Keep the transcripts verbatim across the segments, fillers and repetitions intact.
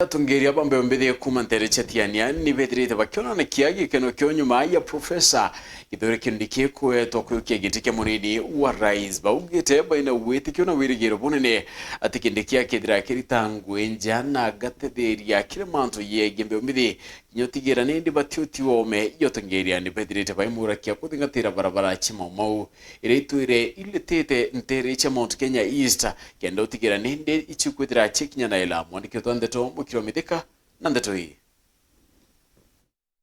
Atongeria ba mbeu mbithi kuuma nteere cia Tiania ni bethirite bakionanakia gikeno kiao nyuma ya Profesa Kithure Kindiki kuetwa kuyukia giti kia munini wa rais. Baugite baina witikio na wirigiro bunene ati Kindiki akethira akirita ngugi nja na agatetheria kiri mantu yegie mbeu mbithi, kinya utigira nindi batiuti wome ya utongeria ni bethirite baimurakia kuthingatira barabara cia Mau Mau iria itwire iletete nteere cia Mount Kenya East, kenda utigira nindi ichikwithira chikinya na ila. Mwandiki wa ndeto Mukiro Mithika na ndeto ii.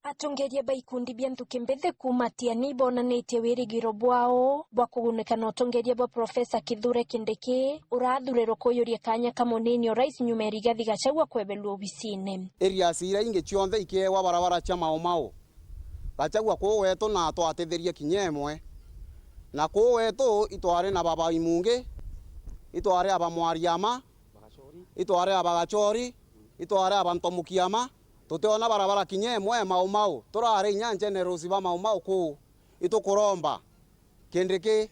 Atongeria ba ikundi bia nthuki mbithi kuuma Tiani ibonanitie wirigiro bwao bwa kugunika na utongeria bwa Profesa Kithure Kindiki, urathurirwe kuyuria kanya ka munini o rais nyuma ya Rigathi Gachagua kwebelua obisine. Areas iria ingi cionthe ikiewa barabara cia Mau Mau. Gachagua kuu wetu na atwatetherie kinya imwe. Na kuu wetu itwari na baba Imungi, itwari aba Mwariama, itwari aba Gachori, itwari aba Ntomukiama, tutiona barabara kinya imwe Mau Mau. Turari inya generals ba Mau Mau kuu. Itukuromba Kindiki,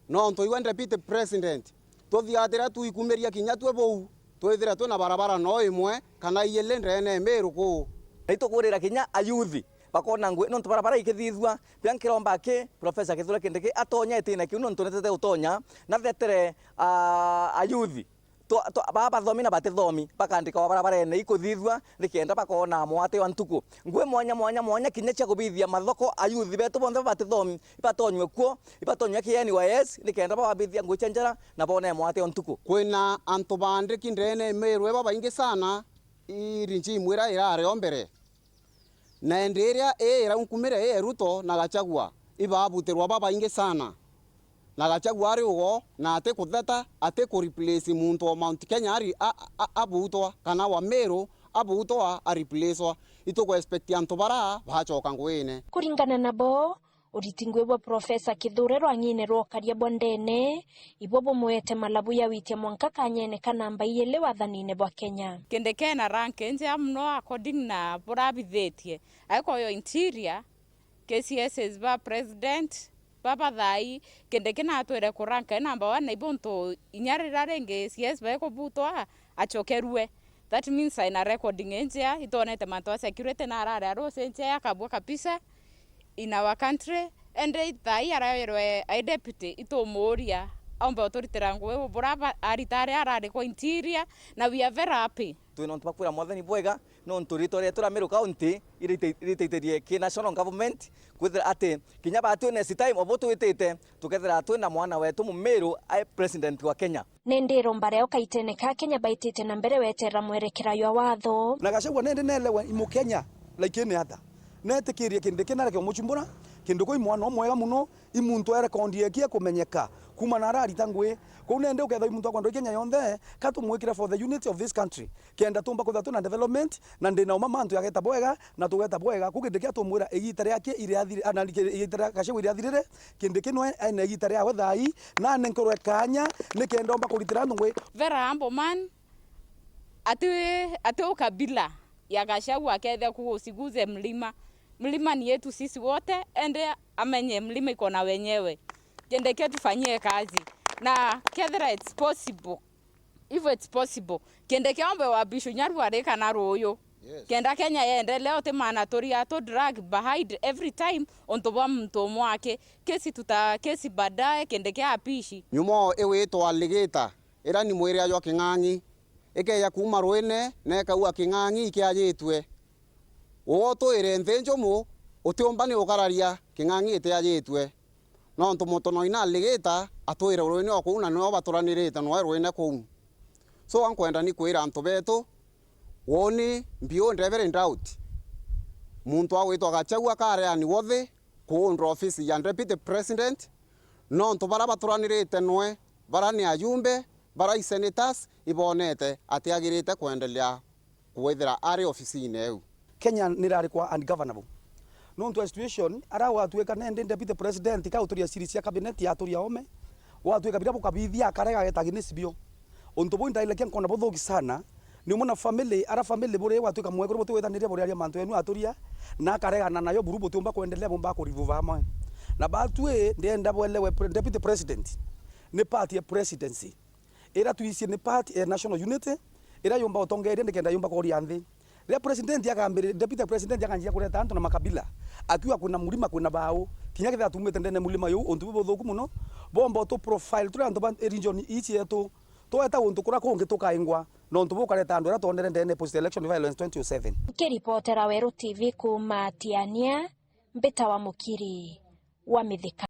nontu iwe deputy president, tuthiatire tuikumiria kinya twi buu, twithire twina barabara no imwe kana iili ndeene Miru kuu. Na itukurira kinya ayuthi bakona ngugi, nontu barabara ikithithua, bia nkiromba ki Professor Kithure Kindiki atonye itine kiu, nontu nitete utonya, na thetere, ah, ayuthi. Twa-, twa-, baa bathomi na batithomi, bakandikawa barabarene ikuthithua, nikenda bakona mwate wa ntuku. Ngugi mwanya, mwanya, mwanya, kinya cia kubithia mathoko, ayuthi betu bonthe babatithomi, ibatonywe kuo, ibatonywe ki N Y S, nikenda bababithia ngugi cia njara, na bone mwate wa ntuku. Kwina antu baandiki ndeene Miru babaingi sana, ii regime iria irari o mbere. Na endi iria ii iraunkumire ii Ruto na Gachagua, ibabutirwa babaingi sana. Na Gachagua ari ugo na atikutheta, atikureplace muntu wa Mount Kenya ari a, a, abutwa, kana wa Miru abutwa areplacewa. Ituku expect antu bara bacoka nguine. Kuringana nabo, uriti ngugi bwa Professor Kithure rwang'ine rwa ukaria bwa ndeene, ibo bumwete malabu ya witia mwanka kanyene ka namba iili wathanine bwa Kenya. Kindiki ena rank injea mono according na burabithitie. Aikoyo interior, K C Ss ba president, baba thaai, Kindiki natwire kuranka e number one, na ibo ntu inya rira ringi C S baikubutwa, acokerue. That means aina recording injea, itwonete mantu a security na arari arusi injea akabua kabisa in our country. Indi thaai arairwe ai deputy, itumuuria aumbe uturitira ngugi bura ba-, arita aria arari kwa interior, na we are very happy. Twina untu bwa kwira Mwathani bwega, nontu ritwa rietu ria Meru County irite-, iriteithirie ki national government, kwithira ati kinya batwi next time obo twitite, tukethira twina mwana wetu Mumiru ai president wa Kenya. Ni ndiromba riao kaitene ka Kenya baitite na mbere weterera mwerekera jwa watho. Na Gachagua nindi neelewa i Mukenya, like any other. Netikirie Kindiki nareke umuchumbura, Kindiki i mwana umwega muno, i muntu e rekondi eki ekumenyeka. Kuuma na ararita ngugi. Kou nindi ukethira i muntu akwenda i Kenya yonthe, ka tumwikire for the unity of this country. Kenda tumba kwithirwa twina development, na ndina uma mantu yageta bwega, na tugeta bwega. Ku Kindiki atumwira igita riake iriathire, ana igita ria Gachagua iriathirire, Kindiki nwe ena igita riawe thaai, na anenkerwe kanya, nikenda omba kuritira antu ngugi. Very humble man, ati, ati ukabila ya Gachagua akethia ku usiguze mlima. Mlima ni yetu sisi wote, ende amenye mlima iko na wenyewe. Kindiki tufanyie kazi. Na kethira it's possible, if it's possible, Kindiki ombe wabishwe Nyaru ari kana ruuyu. Yes. Kenda Kenya yendelee, uti maana turi atu drag behind every time untu bwa muntu umwe aki. Kesi tuta, kesi baadaye, Kindiki abishi. Nyumo iwitwa Ligita, ira ni mwiria jwa King'ang'i, ikeeja kuuma ruine na ikaua King'ang'i ikiajitue. Uwe utwire nthi njumu, utiumba ni ukararia King'ang'i itiajitue. Nontu mutonoi na Ligita atwire ruine o kuu na nio baturanirite noe ruine kuu. So, ankwenda ni kwira antu betu, woni mbiu ndebere in doubt. Muntu agwitwa Gachagua akareani wothi kuundwa ofisi ya Deputy President, nontu bara baturanirite noe, bara ni ajumbe, bara i senators, ibonete atiagirite kwendelea kwithira ari ofisine iu. Kenya nirari kwa ungovernable. Nontu wa situation, ara gwatuika nendi Deputy President ka uturia siri cia cabinet ya aturia ome, gwatuika biria bukabithia akarega ageta against bio. Untu buu ndailekia nkona buthuki sana, ni umwe na family, ara family buri gwatuika mwekuru butiwithaniria buriaria mantu yenu aturia, na akaregana nayo buru butiumba kwendelea bumba kurivuva amwe. Na batwi ndienda bwelewe pre-, Deputy President ni party ya presidency. Ira twicie ni part ya national unity, Iria yumba utongeria nikenda yumba kuria nthi. Riria president akambiri-, deputy president akanjia kureta antu na makabila, akiuga kwina mulima, kwina bau, kinya kethira tumite ndene mulima yuu, untu bubuthuku muno, bomba utu profile turi antu ba region ii cietu, tweta untu kuria kungi tukaingwa, nontu bukareta andu aria twonere ndene post election violence twenty oh seven. Nkiripotera Weru T V kuuma Tiania, mbitawa Mukiri wa Mithika.